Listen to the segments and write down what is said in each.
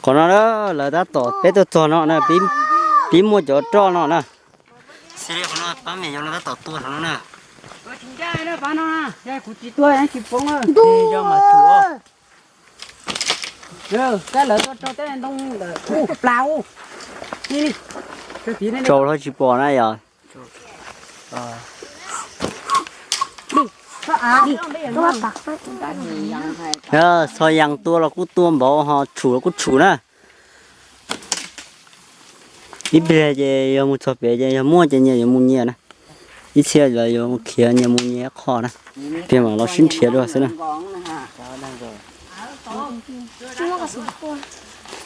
Qhov no na, lawv tab tom peb tuaj txog no na, pib muaj cov roj no na. Xws li qhov no pab me nyuam no tab tom tua no na. Rau hlo tsis pom na yog. Txho yees tua los kuj tua npaum, ho tshum los kuj tshum na. Ib pliag ces yog mus txog pem ces yog muaj ces nyias yuav mus nyias na. Ib txhia los yuav khiav nyias mus nyias qho na. Tiag mam los sib nrhiav dua xwb na.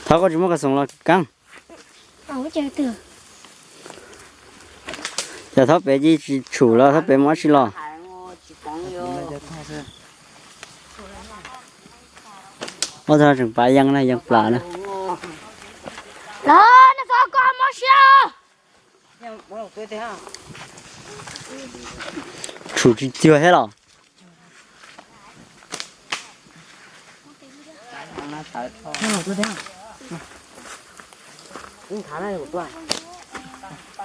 Thov koj tsis muaj kas xoom los kaab. Cas thaub pem tsis tshum los thaub pem muaj dab tsi los. Ua tseem pav yees na, yees plam na. Tshum tsis cuag thiab los.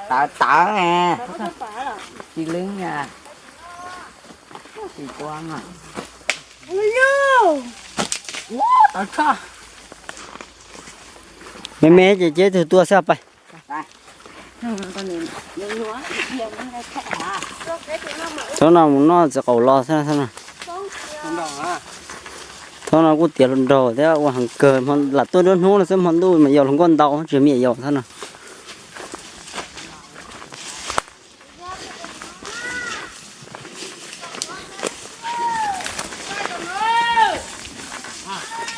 Tawv tawv, tsis leeb na. Me me ces ceb tug tua xwb pais. Thaum no mus noj txiv qaum los xwb. Thaum no kuj tiav hluas nraug thiab ua heev kawg, lam tuaj nruab hnub no xwb hmo ntuj mas yau hluas nkauj ntau tsis me nyuam yaus thiab no.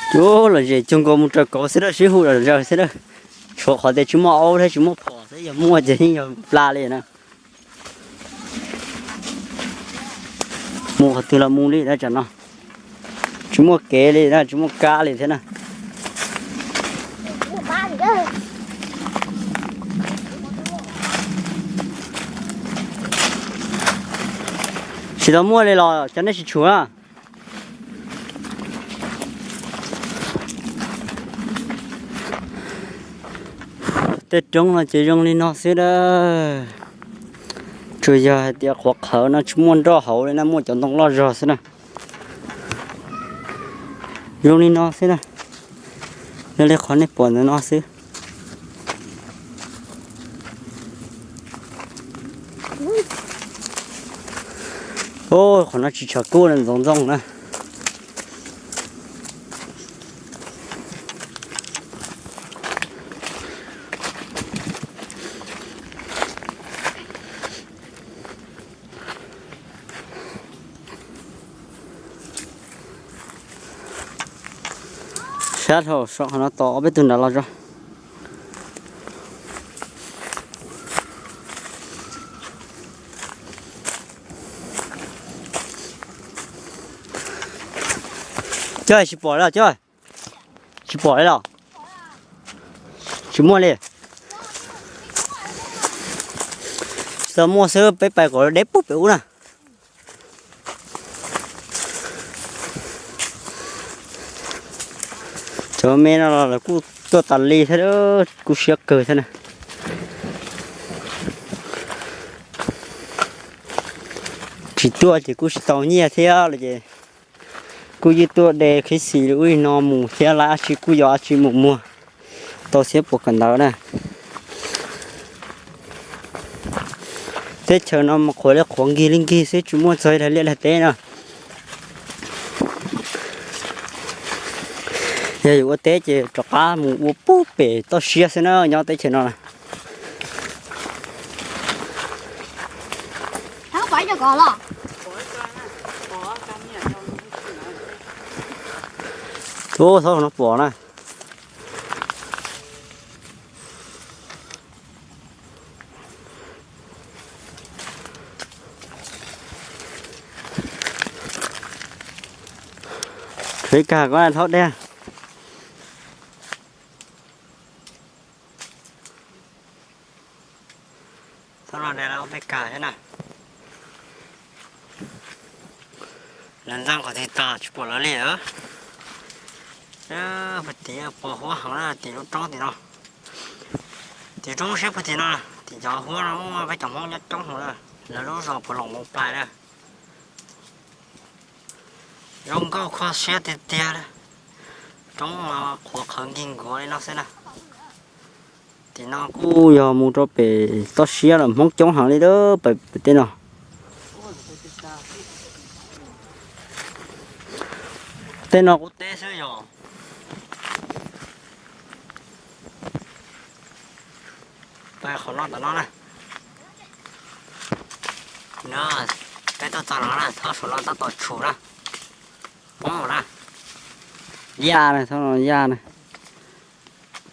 Cov lom zem cuag nkaus mus raws kauv xwb dab, sib hu zom zaws xwb dab. Tshuav qhov tias tsis muaj aub thiab tsis muaj phom xwb, yog muaj ces yeej yog pla li na. Mus qhov twg los mus li dab tsam no. Tsis muaj kev li na, tsis muaj kab li thiab na. Tsis tau muaj li los cov nej tsis tshum na. Tej roob no ces zoo li no xwb dab. Tsuas yog hais tias qhuav qhawv no tsis muaj nroj hauv li na, muaj cov ntoo loj zog xwb na. Zoo li no xwb na. Zoo li qhov nej pom ntawm no xwb. Qhov no tsis tshav kub na, ntxoov ntxoo na. Sab dhau, so qhov no tos ob peb tug nrad los tso. Coj tsis pom li los coj. Tsis pom li los. Tsis muaj li. Tsis tau muaj xwb, peb pais kom deb pug pem ub na. Cov me no los lawv kuj tuaj tas li thiab, kuj siab kawg thiab na. Tsis tuaj ces kuj tsis tau nyiaj thiab los ces kuj yeej tuaj de khib xis li ub li no mus thiab, lawv dab tsi kuj yog dab tsi mus muag tau xiab puas kawm ntawv na. Teb chaws no mas qhuav li qhuav nkig li nkig xwb, tsis muaj txog ib daim liaj daim teb na. Yog yuav ua teb ces rov qab mus ua pug pem toj siab xwb na, nyob teb chaws no na. Ub, thaub no pom na. Khav kag ko thaub dej. Thaub no de lawv ob peb kag thiab na. Lawv ntxeev qhov twg tag tsis pom lawv li. Puag tim pos huab heev na, tim lub roob tim no. Tim roob siab puag tim no, tim cov huab no muaj peb cov Hmoob nyob coob heev na, lawv lub zos puag Loos Moos Plais na. Zoo nkauj kho siab tiag tiag li. Roob qhuav qhawv nkig nkuav li no xwb na. Tim no kuj yog mus rau pem toj siab los Hmoob coob heev li, pem tej no. Tej no qub teb xwb yog. Peb qhov no tom no na. No, peb tuaj txog no na, thaum saum no tab tom tshum na. Poob na. Yaj na, thaum no yaj na.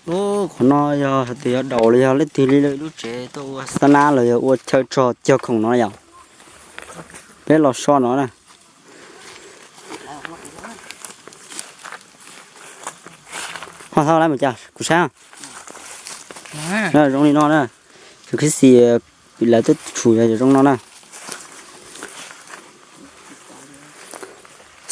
Ub, qhov no yog hais tias yog daus los yog leej twg li lub tsev tuaj ua xab nab los yog ua chaw tso cog khoom no yom. Peb los so no na. Ho thaub lawv mus cas kuv saib. Zoo li no na. Tus khib xis lawv twb tshum yog zoo no na.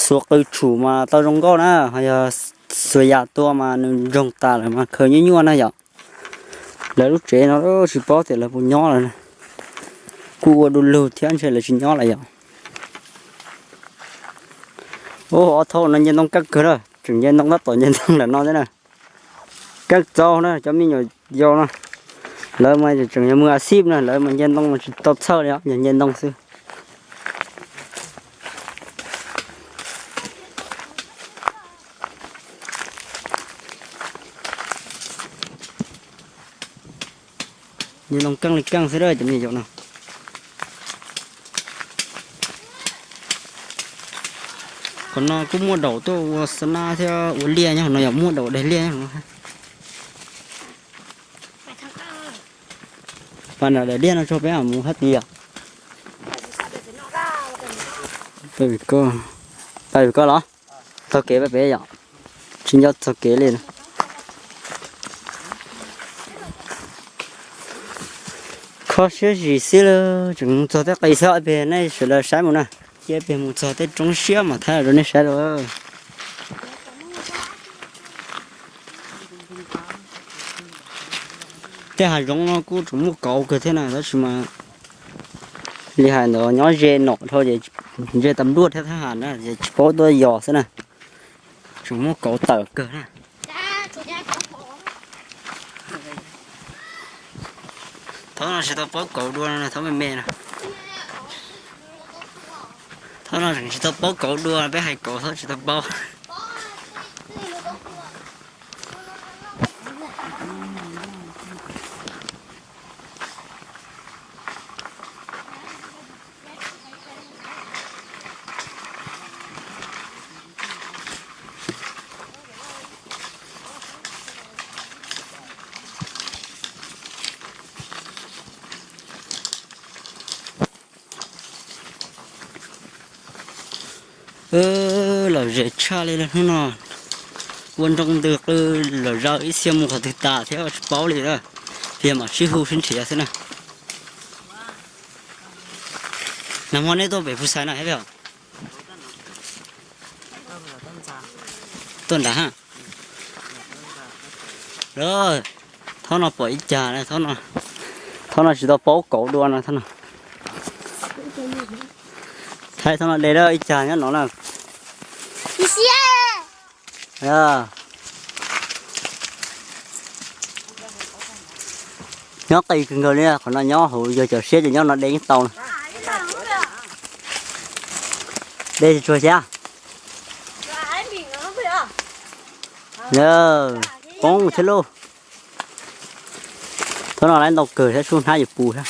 Xuas qws tshum mas tau zoo nkauj na, ho yog xuas yam tua mas nws ntsoog tas lawm mas khaws nyuaj nyuaj na yom. Lawv lub tsev no tsis paub tias lawv puas nyob lawm. Kuj ua du lug thiab ntshe lawv tsis nyob lawm yom. Ub, ob thaub no nce ntoo keej kawg na, tseem nce ntoo tab tom nce ntoo ntawm no thiab na. Keej txaus na cov me nyuam yaus no. Lawv mas tseem yog mus a xib na, lawv mas nce ntoo mas tsis tau txhawj li os, yog nce ntoo xwb. Nce ntoo keej li keej xwb cov me nyuam yaus no. Qhov no kuj muaj daus tuaj ua xab nab thiab ua liaj nyob no yog muaj daus daig liaj nyob no. Pas nram daim liaj no tso peb mus hab tias. Pab vim koj los txog kev pab peb yom, tsis nco txog kev li. Kho siab zim xwb lawm, tseem mus txog tej qis xwb, pem nej sawv daws saib mus na. Cia pem mus txog tej roob siab mas thaij rau nej saib lawm. Tej hav zoov no kuj tseem muaj kauv kawg thiab na, tab sis mas li hais ntawd nyob ze nom dhau ces ze tas npluaj thiab thab ham na ces tsis paub tuaj yos xwb na. Tseem muaj kauv tawm kawg na. Thaum no tsis tau paub kauv dua no, thaum me me no. Thaum no tseem tsis tau paub kauv dua, peb hais kauv thaum tsis tau paub. Lom zem tshaj li hnub no, ua nroo ntws qw lom zem ib txhia mus qhov twg tas thiab tsis paub li, tiag mam sib hu sib nrhiav xwb na. Nag hmo nej tuaj pem Phu Xais na thiab pem? Tuaj nrad ha. Thaum no pom ib cag, thaum no tsis tau paub kauv dua no. Thaum no de ib cag nyob no na. Nyob qis kawg nkaus li, qhov no nyob hauv yog cov siab ces nyob no de yeej tau na. De tsis tsuag xyab. Poob thiab lauj. Thaum no lawv ntau kawg thiab, sub hnab yuav puv thiab.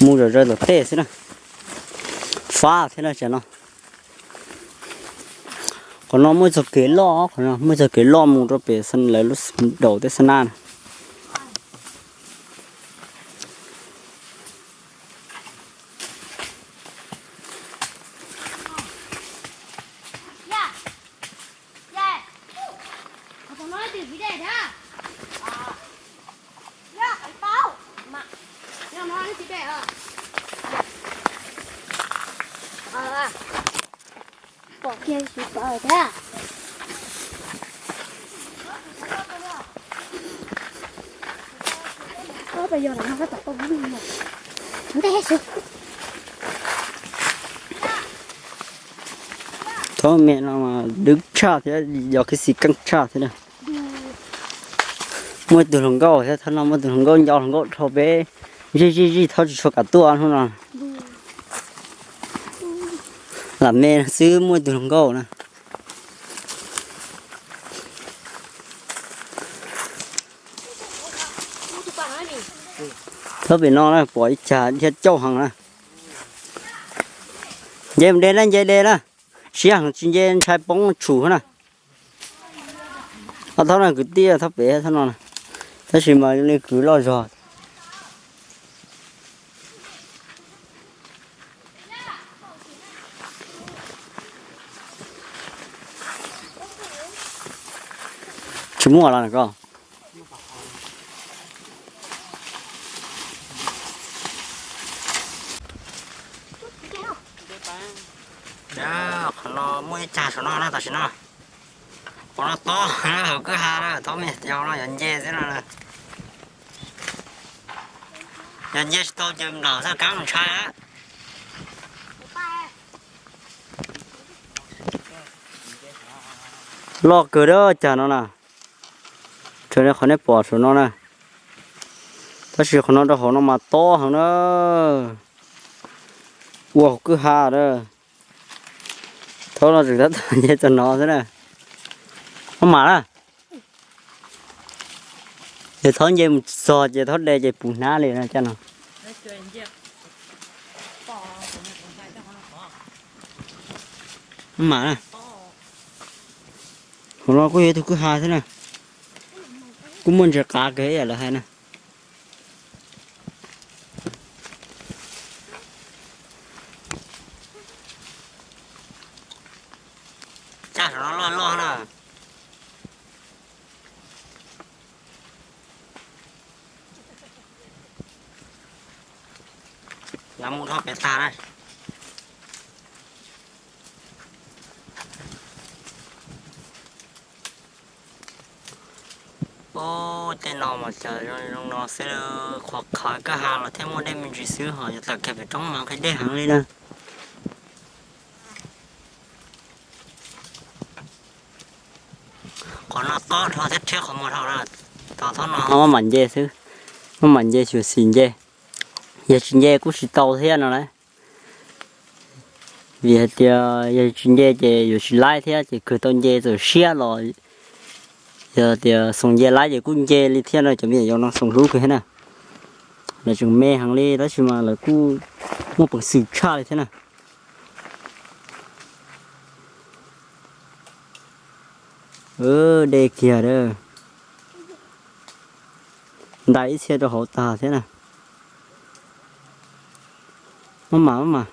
Mus zom zaws tom tej xwb na. Fab thiab na, tam no. Qhov no muaj txoj kev loj, qhov no muaj txoj kev loj mus rau pem lawv lub daus tej xab nab na. Thab me no mas dwb tshaj thiab, yog kwv xis keej tshaj thiab na. Muaj ib tug hluas nkauj thiab, thab no muaj tus hluas nkauj nco hluas nkauj dhau peb zij zij zij thab tsis tshua kam tuaj hnub no. Lam me xwb muaj ib tug hluas nkauj na. Thab pem no na pom ib cag dhia cauj heev na. Nce mus de na, nce de na. Siab heev tsis nce ntshai poob tshum na. Ob thab no kwv tij thab pem thab no, tab sis mas li kwv loj zog. Tsis muaj los ko. Qhov no muaj ib cag saum no na tam sim no. Qhov no tob hauv kwj ha na, thab me yau no yog nce xwb no. Yog nce tsis tau ces nplawm txoj keeb ntshai. Loj kawg dab cag no na. Raws li qhov nej pom saum no na. Tab sis qhov no rau hauv no mas tob heev na. Ua hauv kwj ha na. Thab no tseem tab tom nce txog no xwb na. Maj mam na. Ces thab nce mus txog ces thab de ces puv hnab li no caj no. Maj mam na. Hauv no kuj yog ib tug kwj ha xwb na. Kuj muaj ntses qav kawg ib yam lawv hais na. Caj saum no loj loj na. Lawv mus dhau pem tag na. Ub, tej no mas cas zoo no xwb, qhuav qhawv kwj ha los thiaj muaj dej me ntsis xwb, ho yuav tawm kiag pem roob mas nqhis dej heev li na. Qhov no tob dhau thiab rhiab qhov muag dhau na. Tos thab no maj mam nce xwb, maj mam nce xyuam xim nce, yog tsis nce kuj tsis tau thiab no lauj. Vim hais tias yog tsis nce ces yuav tsis laib thiab, ces kawg tau nce txawm siab los yog tias xoom nce laib ces kuj nce li thiab no, cov me nyuam yaus no xoom hlub kawg thiab na. Lawv tseem me heev li tab sis mas lawv kuj muaj peev xwm tshaj li thiab na. De kiag a, ntais ib txhia rau hauv tag thiab na. Maj mam, maj mam.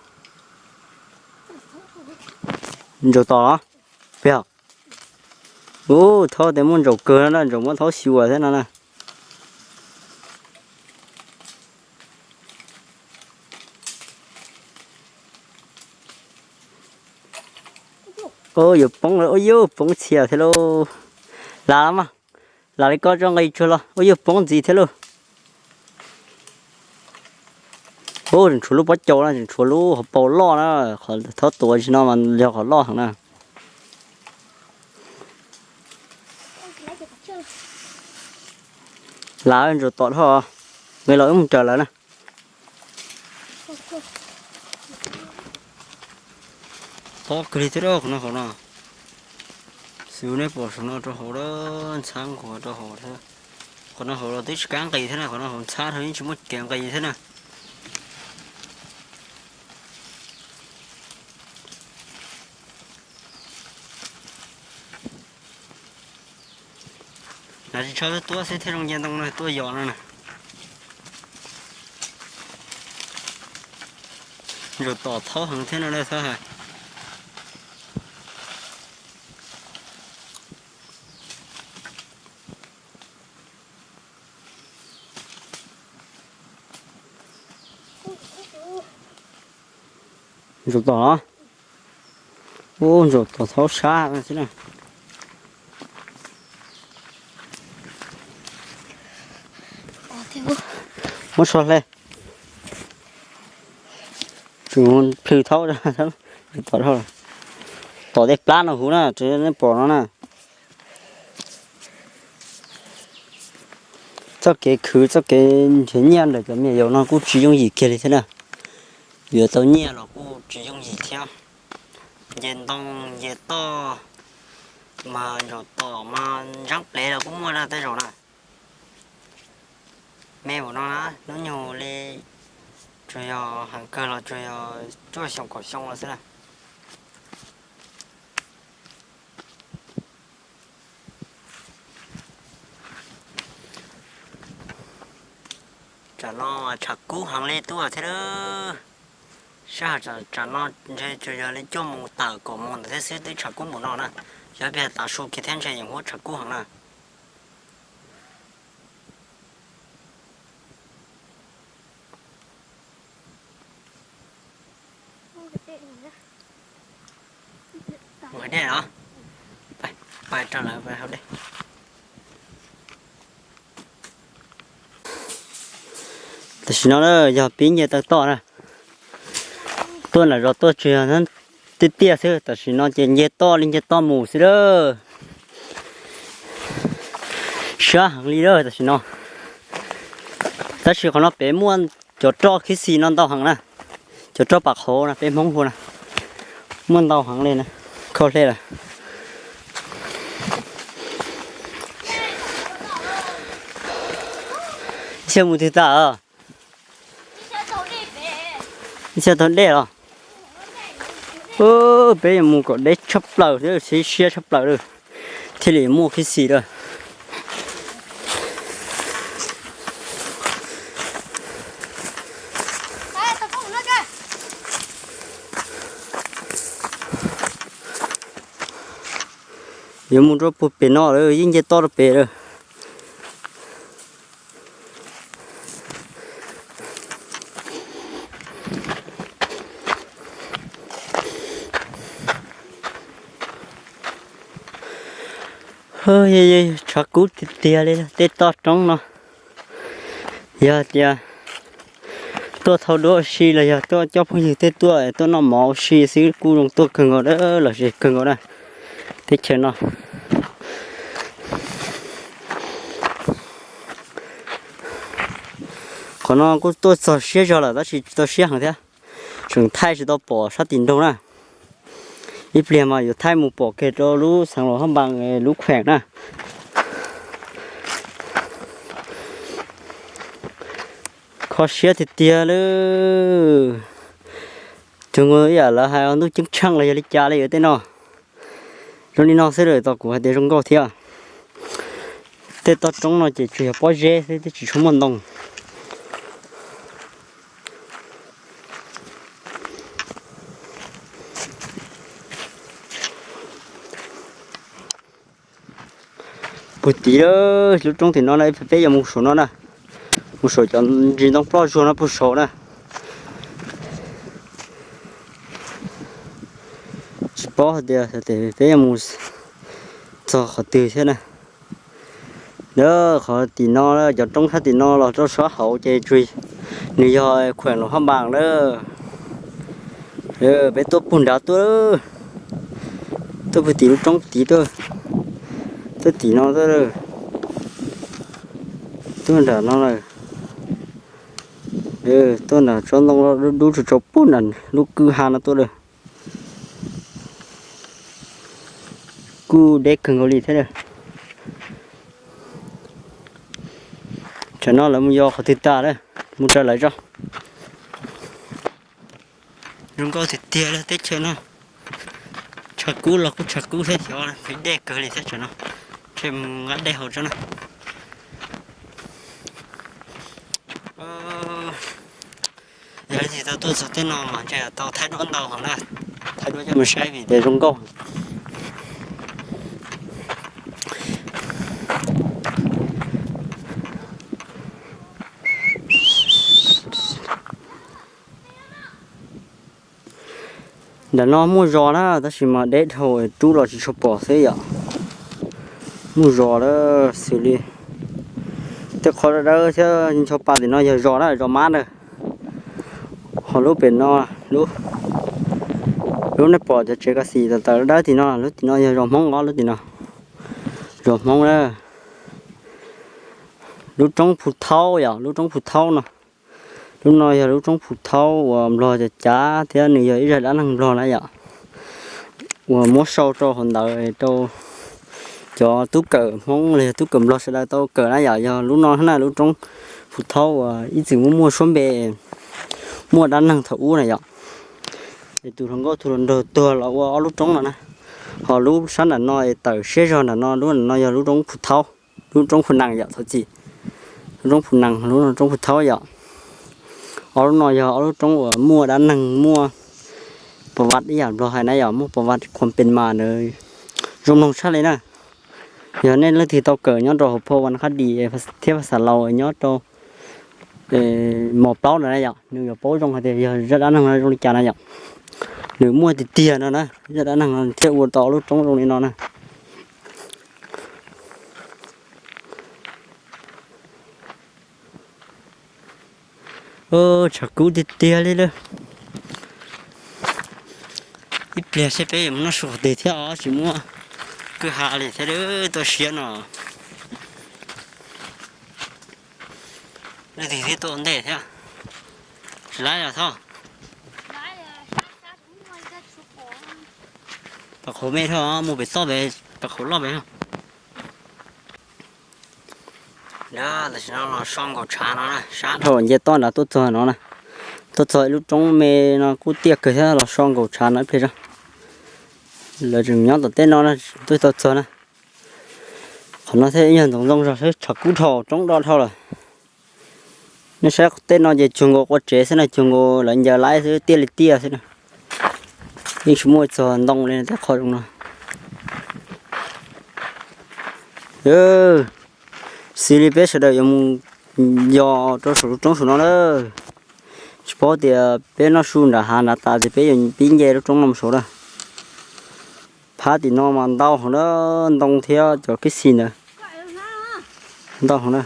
Ntsaum tom los? Peb os. Ub, thaub tias muaj ntsaum kawg no na, ntsaum muab thaub xyuas thiab no na. Ub, yuav poob lawm, ub yuj, poob txhia thiab lauj. Lam mas, lam li koj tso nqis tsuag los, ub yuj, poob ntxiv thiab lauj. Ub, tseem tshuav lub pob caus na, tseem tshuav lub hauv paus loj na, qhov thaub tuav tsis no mas yog qhov loj heev na. Lam ntsaum tom dhau, nqis los wb mus raws lawv na. Tob kawg li thiab qhov no hauv no. Xws nej pom saum no rau hauv, ntxhab nquag rau hauv thiab. Qhov no hauv los twb tsis kam nqis thiab na, qhov no hauv ntxhab dhau yeej tsis muaj kev nqis thiab na. Nav tsis tshua tuab xwb thiaj zoo nce ntoo no tuaj yos no na. Ntsaum tom thaub heev thiab no na, thaub hais. Ntsaum tom los. Ub, ntsaum tom thaub sab xwb na. Muab so hle. Tsuas plhws thaub, tom tej plab no huv na, nej pom no na. Txoj kev khwv, txoj kev nrhiav nyiaj ntawm cov me nyuam yaus no kuj tsis yooj yim kiag li thiab na. Yuav tau nyiaj los kuj tsis yooj yim thiab. Nce ntoo nce toj mas ntsaum tom mas ntsaab plev los kuj muaj na tej zaum na. Me mus no na, hnub nyoog li tsuas yog heev kawg los tsuas yog cuaj xyoo kaum xyoo los xwb na. Tsam no tshav kub heev li tuaj thiab lawm. Sab hawm tsam no ntshe tsuas yog li cuaj moos tawm kaum moos ntawd thiab xwb twb tshav kub npaum no na. Yog ib pliag tav su kiag thiab ntshe yeej huab tshav kub heev na. Mus hauv dej los? Pais rau lawv hauv dej. Tam sim no yog pib nce taw toj na. Tuaj nram zos tuaj tsuas yog tiaj tiaj xwb, tam sim no ces nce toj li nce toj mus xwb lawm. Sab heev li lawm tam sim no. Tab sis qhov no pem muaj cov roj khib xis no ntau heev na. Cov roj pam qhauv no peb Hmoob hu na, muaj ntau heev li na. Kho hle lawm. Ib txhia mus twg tas? Ib txhia taug dej los? Peb yuav mus kom deb tshaj plaws thiab siab siab tshaj plaws lawm thiaj li muaj khib xis lawm. Yuav mus rau puag pem no lawm, yeej nce toj rau pem lawm. Tshav kub tiag tiag li tej toj roob no. Yog tias tuaj thau duav ua si los yog tuaj coj phooj ywg tej tuaj tuaj noj mov ua si xwb kuj zoo tuaj kawg nkaus, lom zem kawg nkaus na teb chaws no. Qhov no kuj tuaj txog siab zog lawm tab sis tsis tau siab heev thiab, tseem thaij tsis tau pom sab tim nroog na. Ib pliag mas yuav thaij mus pom kiag rau lub xeev Luam Phab Npas lub khueem na. Kho siab tiag tiag lawm. Tug ib yam lawv hais ntuj ceeb tsheej los yog li cas li tej no. Zoo li no xwb lawm tos kuv hais tias zoo nkauj thiab. Tej toj roob no ces tsuas yog pob zeb xwb twb tsis tshua muaj ntoo. Puag tim lub roob tim no na, peb yuav mus saum no na, mus saum cov ntsis ntoo ploj zuag no puag saud na. Tsis paub hais tias peb yuav mus txog qhov twg thiab na. Qhov tim no, cov roob sab tim no los rau sab hauv ces tsuas nws yog khueem Luam Phab Npas lawm. Peb tuaj puag nrad tuaj, tuaj puag tim lub roob tid tuaj, tuaj tim no tuaj, tuaj nram no lawm. Tuaj nram tsob ntoo dub dub tsaus tsaus puag nram lub kwj ha no tuaj lawm. Kuj deb kawg nkaus li thiab. Tsam no lawv mus yos qhov twg tas lawm, mus raws lawv tso. Zoo nkauj tiag tiag li teb chaws no. Tshav kub los kuj tshav kub thiab, xyov, deb kawg li thiab tsam no. Ntshe mus nqa dej haus tso na. Yog leej twg tau tuaj txog tej no mas ntshe tau thaij duab ntau heev na. Thaij duab coj mus saib vim tias zoo nkauj. Ntawm no muaj zos na, tab sis mas deb dhau rub los tsis tshua pom xwb yom. Muaj zos lawm xws li tej qhov dawb dawb thiab ncho pa tim no yog zos na, zos Mab na. Ho lub pem no, lub, lub nej pom cov tsev kas xim tawm tawm dawb tim no, lub tim no yog zos Hmoob os, lub tim no zos Hmoob na. Lub roob Phu Thaub yom, lub roob Phu Thaub no. Lub no yog lub roob Phu Thaub uas Nplog cov cav thiab nws yog ib zaj dab neeg Nplog na yom, uas muab sau rau hauv ntawd rau cov tub kawm Hmoob los yog tub kawm Nplog sawv daws tau kawm na yom. Yog lub no na, lub roob Phu Thaub uas ib txwm muaj muaj suab npe, muaj dab neeg thaum ub na yom. Es tus hluas nkauj tus hluas nraug tuag los ua ob lub roob no na. Ho lub sab nram no es tawm siab zog nram no, lub nram no yog lub roob Phu Thaub, lub roob Phu Nees yom, thov txim, lub roob Phu Nees, lub no roob Phu Thaub yom. Ob lub no yog ob lub roob uas muaj dab neeg, muaj pas vaj ib yam Nplog hais na yom, muaj pas vaj khuam pes mas ntawd zoo mloog tshaj li na. Yog nej leej twg tau kawm nyob rau hauv phau Vas Khab Dis thiab Phas Xas Laus nyob rau mos plaub ntawd na yom, nws yuav paub zoo hais tias yog zaj dab neeg no zoo li cas na yom. Nws muaj tiag tiag no na, zaj dab neeg no thiaj ua tau lub roob zoo li no na. Tshav kub tiag tiag li lawm. Ib pliag seb peb yuav mus noj su qhov twg thiab os, tsis muaj kwj ha li thiab, tuaj siab no. Leej twg thiab tuaj ua ntej thiab. Tsis laib los thoj. Pas qhuav me thoj, mus pem toj pem, pas qhuav loj pem. Tam sim no los so nkaum tshav no na, sab dhau nce toj nrad tuaj txog no na. Tuaj txog ib lub roob me no kuj tiaj kawg thiab, los so nkaum tshav no ib pliag tso. Lawv tseem nyob tom tej no na, twb tau txog na. Qhov no thiaj yog ntxoov zoo zog, tshav kub dhau, roob do dhau lawm. Nej saib tej no ces cuag nkaus qua tsev xwb na, cuag nkaus lawv ncaws laib xwb, tiaj li tiaj xwb na. Yeej tsis muaj txog ntoo li tej qhov zoo no. Xws li peb sawv daws yuav mus yos rau saum lub roob saum no na. Tsis paub tias peb noj su nram hav nrad tas ces peb yuav pib nce lub roob no mus saud na. Phab tim no mas ntau heev na, ntoo thiab cov kev xis ntawd ntau heev na.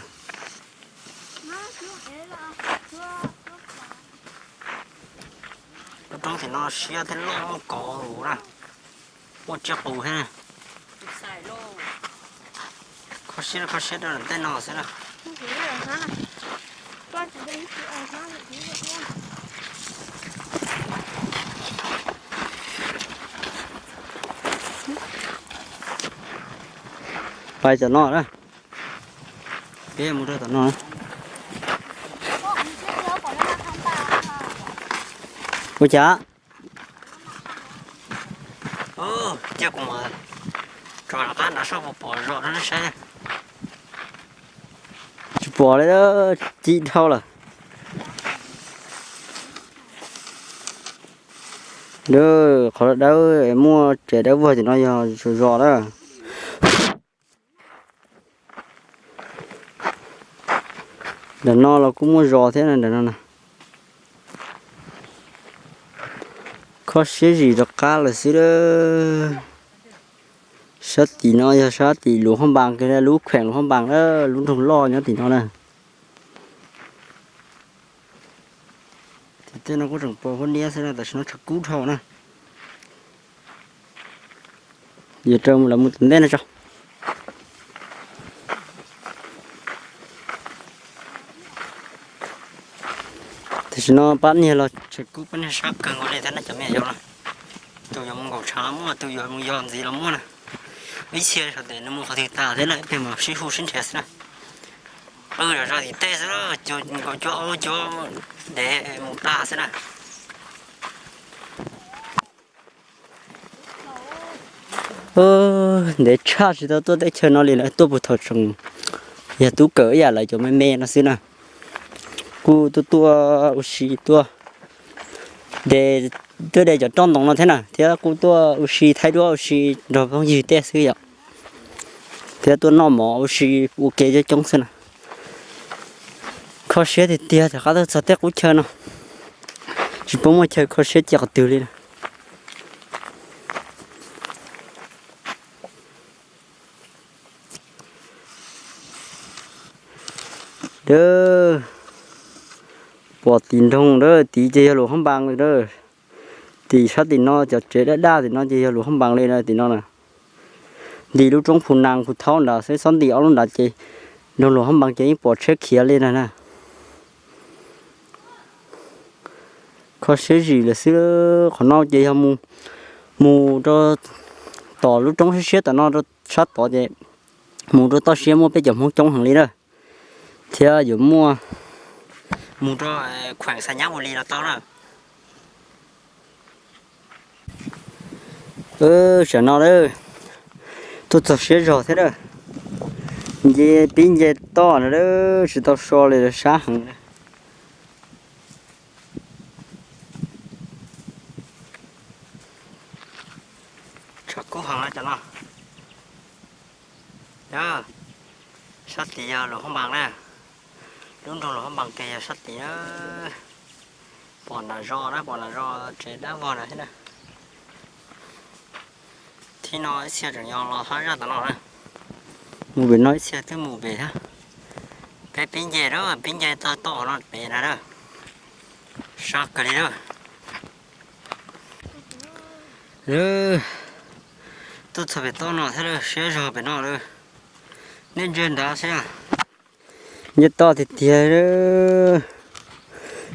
Lub roob tim no siab thiab loj, muaj kauv na, muaj tsiaj qus thiab. Kho siab, kho siab rau tej no xwb na. Pais tom no na. Peb mus rau tom no. Ua cas? Cia kuv mam tso rov qab nrad saib puas pom zos rau nej saib. Tsis pom li, ci dhau lawm. Qhov dawb muaj tsev dawb vog tim no yog zos na. Ntawm no los kuj muaj zos thiab na, ntawm no na. Kho siab zim rov qab lawm xwb. Sab tim no yog sab tim Luas Phaj Npas, lub kheem Luas Phaj Npas, lub nroog loj nyob tim no na. Tim tej no kuj tseem pos huab niab xwb na, tam sim no tshav kub dhau na. Yuav raws lawv mus tom ntej no tso. Tam sim no pab niag los tshav kub, pab niag sab kawg nkaus li thiab na cov me nyuam yaus na. Tus yuav mus nkaum tshav los muaj, tus yuav mus yos ntxiv los muaj na. Ib txhia saum tes nws mus qhov twg tag thiab na, ib pliag mas sib hu sib nrhiav xwb na. Qw zom zaws tim tej xwb, cuag nkaus cuab aub cuab dev mus tag xwb na. Ntev tshaj tsis tau tuaj teb chaws no li lawm, tuaj puag thaum tseem yog tub kawm ib yam lawv cov me me no xwb na. Kuj tuaj tuaj ua si tuaj de, tuaj de cov roj ntoo no thiab na, thiab kuj tuaj ua si thaij duab ua si nrog phooj ywg tej xwb yom. Thiab tuaj noj mov ua si ua ke coob coob xwb na. Kho siab tiag tiag, rov qab tuaj txog tej qub chaw no, tsis paub muaj chaw kho siab cia qhov twg li na. Dawb, pom tim nroog dawb, tim ces yog Luas Hab Npas li dawb. Tim sab tim no cov tsev daj daj tim no ces yog Luas Hab Npas li na tim no na. Ntim lub roob Phu Nas Phu Thaub nrad xwb, xob ntim ob lub nrad ces nroog Luas Hab Npas ces yeej pom tsheb khiav li na na. Kho siab zim lawm xwb, qhov no ces yog mus, mus rau tom lub roob siab siab tom no rau sab tod ces mus rau toj siab muaj peb cov Hmoob coob heev li na, thiab yuav muaj mus rau khueem Xais Nyab Ua Lis los tau na. Tam no lawm, tuaj txog siab zog thiab lawm, nce pib nce toj no lawm, tsis tau so li, sab heev. Tshav kub heev cov no. Sab tid yog Luas Hab Npas na, lub nroog Luas Hab Npas ces yog sab tid na. Pom nram zos na, pom nram zos tsev dab vog na thiab na. Thib no ib txhia tseem yog los hab zaj tom no na, mus pem no ib txhia twb mus pem thiab. Peb pib nce lawm, pib nce toj toj no pem na lawm, sab kawg li lawm. Tuaj txog pem toj no thiab lawm, siab zog pem no lawm. Nej ntsia nrad saib, nce toj tiag tiag,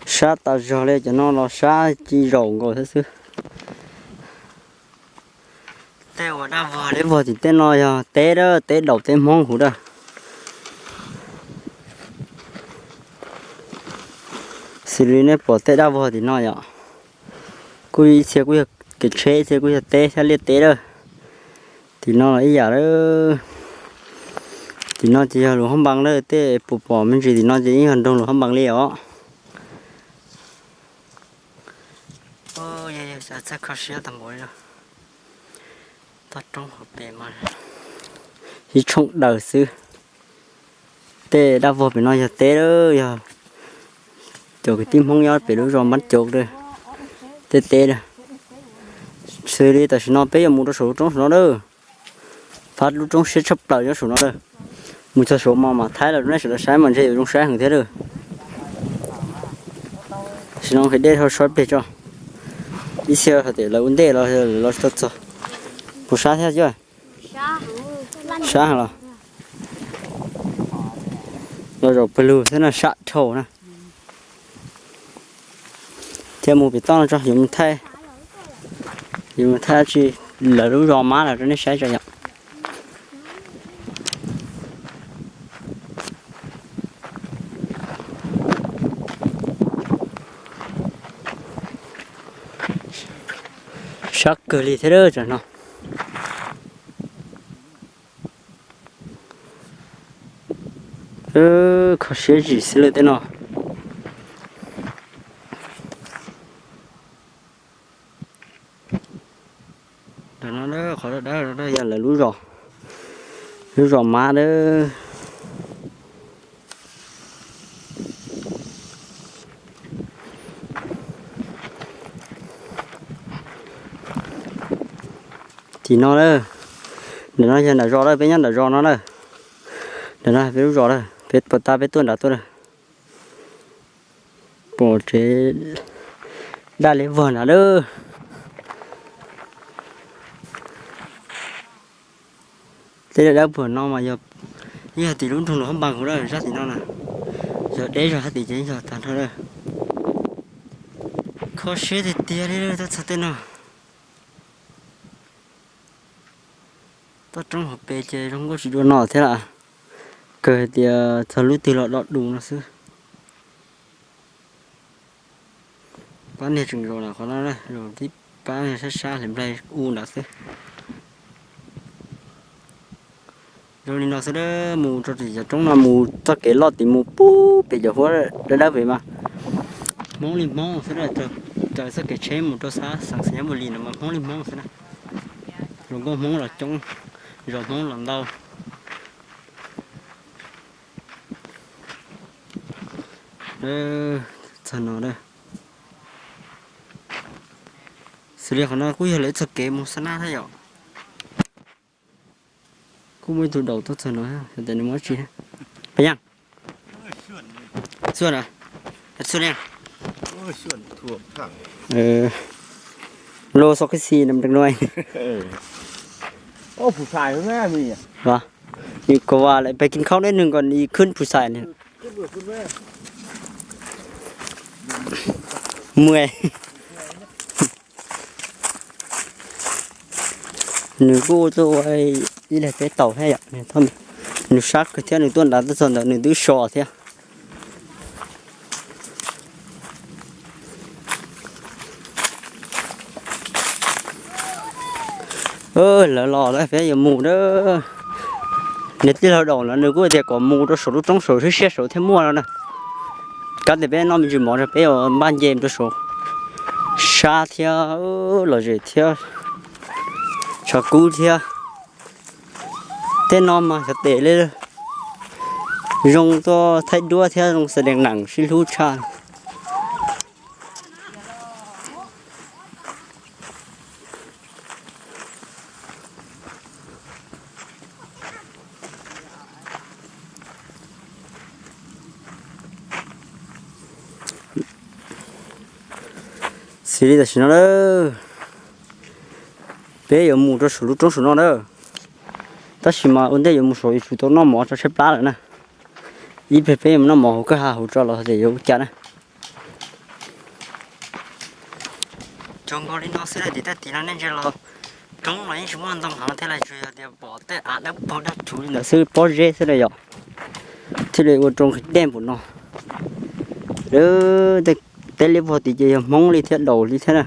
sab tas zog li, cov no los sab ci zaum nkaus thiab xwb. Tej uas daj vog deb vog tim tej no yog teb dawb, teb daus teb Hmoob huv dawb. Xws li nej pom tej daj vog tim no yom, kuj ib txhia kuj yog kev tsheb, ib txhia kuj yog teb thiab liaj teb lawm. Tim no los ib yam lawm. Tim no ces yog Luas Hab Npas lawm, tej puas pom me ntsis tim no ces yeej yog nroog Luas Hab Npas li os. Txawj kho siab tag npaum li no. Toj roob hauv pes mas ib tshooj daws xwb. Tej daj vog pem no yog teb, yog cov kwv tij Hmoob nyob pem lub zos Npab Cauv, tej teb. Xws li tam sim no peb yuav mus rau saum lub roob saum no lawm. Phab lub roob siab tshaj plaws nyob saum no lawm. Mus txog saum mas mam thaij los rau nej sawv daws saib mas ntshe yuav zoo saib heev thiab lawm. Tam sim no nqhis dej dhau sab pem tso. Ib txhia hais tias lawv ua ntej los lawv los tsis tau txog. Puas sab thiab cov? Sab heev los? Los zaum pawg lug thiab na, sab dhau na. Thiab mus pem toj no tso, yuav mus thaij, yuav mus thaij dab tsi lawv lub zos mab los rau nej saib tso yom. Sab kawg li thiab lawm tam no. Kho siab zim xwb lawm tej no. Ntawm no qhov dawb dawb yog lawv lub zos, lub zos mab dawb. Tim no na, ntawm no yog nram zos lawm, peb nyob nram zos no na. Ntawm no peb lub zos lawm, peb puas tab peb tuaj nrad tuaj lawm. Pom tsev daj liab vog nrad lawm. Tej daj dawb vog no mas yog, yog tim lub nroog Luas Hab Npas huv lawm, zaj tim no na. Yog deb zog hab tim ces yog tag nrho lawm. Kho siab tiag tiag li tuaj txog tej no. Toj roob hauv pes ces zoo nkauj tsis dua no thiab lawm. Kawg tias txog lub twg los do dus no xwb. Pab niag tseem zaum ntawm qhov no, zaum tib pab niag sab sab hlais nplaig u nrad xwb. Zoo li no xwb, mus rau tim cov roob no mus txoj kev loj tim mus pub pem cov huab dawb dawb pem mas Hmoob li Hmoob xwb, raws txoj kev tsheb mus rau sab xeev Xais Nyab Ua Lis no mas Hmoob li Hmoob xwb na. Hluas nkauj Hmoob los coob, zos Hmoob los ntau. Txog no, xws li qhov no kuj yog lawv txoj kev mus Xab Nab thiab yom. Kuj muaj ib tug daus tuaj txog no, xyov tias nws muaj dab tsi. Peb Yaj, Xua na, xua ne. Lô xo kib xi nam rau nuai. Nws kuj vas lawm peb kin khau neb nws kom nws khwb pus xais nws. Mus. Nws kuj tuaj ua ib leeg peb taus thiab yom, nws sab kawg thiab nws tuaj nrad tuaj txog ntawd nws twb so thiab. Lawv los lawm peb yuav mus a. Niag tij laug Daum no nws kuj tias kom mus rau saum lub roob saud siab siab saud thiaj muaj no na. Kab tias peb noj me ntsis mov rau peb yuav npaj nce rau saud sab thiab, lom zem thiab, tshav kub thiab. Tej no mas xyov tes li, zoo tuaj thaij duab thiab zoo xa dees nam sib hlub tshaj. Xws li tam sim no lawm, peb yuav mus rau saum lub roob saum no na. Tab sis mas ua ntej yuav mus saud yuav tsum tau noj mov tso tshaib plab lawm na. Ib pliag peb yuav mus noj mov hauv kwj ha hauv tso los tias yuav ua cas na. Cov nkaus li no xwb, tim tej tim no nej ntsia los roob los yeej tsis muaj ntoo heev thiab, los tsuas yog tias pom tej av dawb paug daj rhuv li ntawd xwb, pob zeb xwb na yom, thiaj li ua rau nqhis dej npaum no. Lawv tej liab vog tid ces yog Hmoob li thiab Daum li thiab na.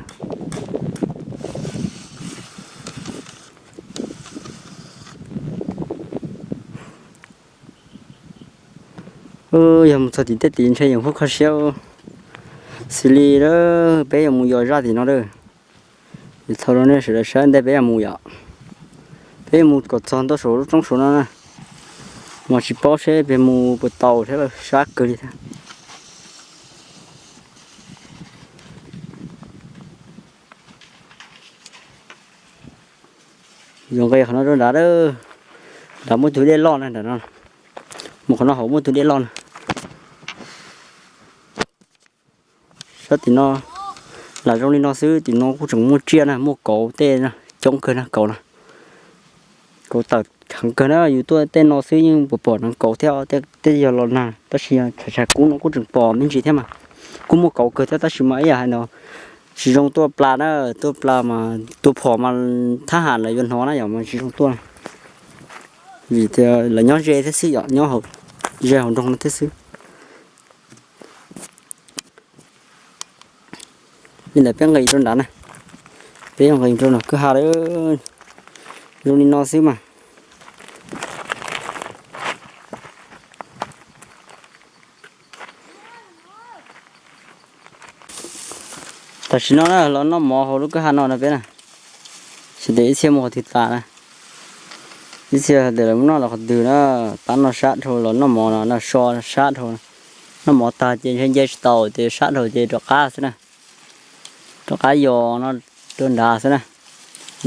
Yog mus txog tim tej tid ntshe yeej huab kho siab. Xws li peb yuav mus yos zaj tim no lawm. Thaum no nej sawv daws saib ntej peb yuav mus yom. Peb yuav mus kom txog ntua saum lub roob saum no na. Mas tsis paub seb peb mus puas tau thiab, sab kawg li thiab. Yuav nqis qhov no rau nrad, nrad muaj tus dej loj na, nrad no. Mus qhov no hauv muaj tus dej loj na. Sab tim no lam zoo li no xwb, tim no kuj tseem muaj tsiaj na, muaj kauv tej coob kawg na, kauv no. Kauv tawm heev kawg na, yus tuaj tej no xwb yeej pom pom hneev kauv thiab, tej yog los nag tab sis tshav tshav kub no kuj tseem pom me ntsis thiab mas. Kuj muaj kauv kawg thiab tab sis mas ib yam hais no tsis zoo tuaj plas na, tuaj plas mas tua phom mas thab ham lawv yuav hnov na yom, mas tsis zoo tuaj. Vim tias lawv nyob ze thiab xwb yom, nyob ze hauv nroog no thiab xwb. Li ntawd peb nqis rau nrad na, peb yuav nqis rau nram kwj ha lawm, zoo li no xwb mas. Tam sim no na los noj mov hauv lub kwj ha no na peb na, tsis tias ib txhia mus qhov twg tas na, ib txhia tias lawv mus noj los qhov twg na, pab noj sab dhau los noj mov no, noj so sab dhau, noj mov tag ces ntshe nce tsis tau ces sab dhau ces rov qab xwb na, rov qab yos no rau nrad xwb na,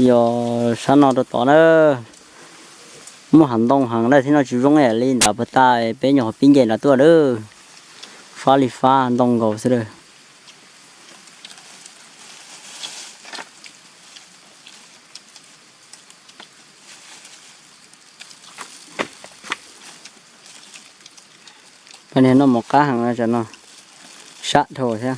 yos sab no rau tod na. Muaj hav ntoo heev lawm thiab no tsis zoo ib yam li nram puag ta peb nyuam qhuav pib nce nrad tuaj lawm, fab li fab ntoo nkaus xwb lawm. Pab niag noj mov qab heev no, sab dhau thiab.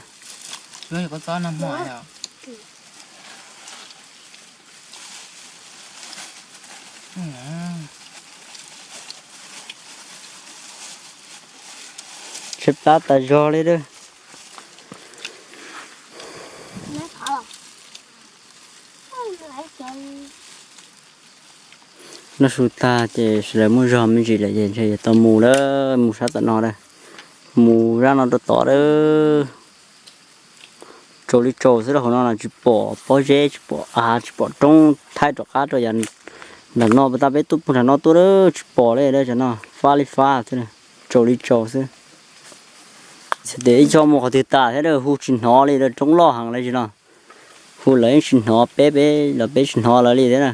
Tshaib plab tas zog li lawm. Noj su tag ces sawv daws muaj zog me ntsis lawm ces ntshe yuav tau mus lawm, mus sab tom no lawm. Mus zaj no rau tod lawm. Tsaus li tsaus xwb, hauv no tsis pom pob zeb, tsis pom av, tsis pom roob, thaij rov qab rau yav nram no, puag ta peb tuaj puag nram no tuaj lawm tsis pom li lawm, no fab li fab xwb, tsaus li tsaus xwb. Txhais tes ib co mus qhov twg tas thiab, hu tsis hnov li, roob loj heev li no. Hu lawv yeej tsis hnov peb, peb los peb tsis hnov lawv li thiab na.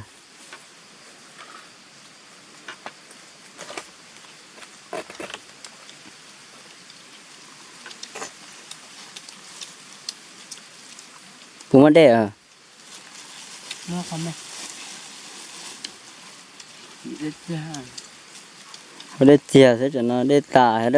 Puas muaj dej? Ua dej txiag xwb, tam no dej tas thiab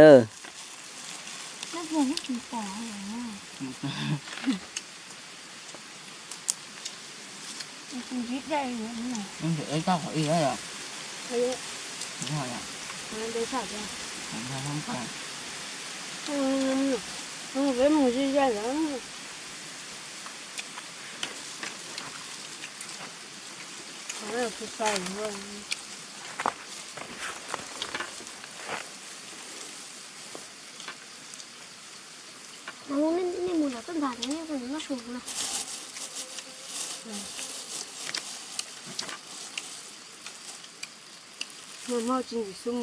lawm. Nej mus los txoj ntag, noj su na. Muaj tsis ntxim xub.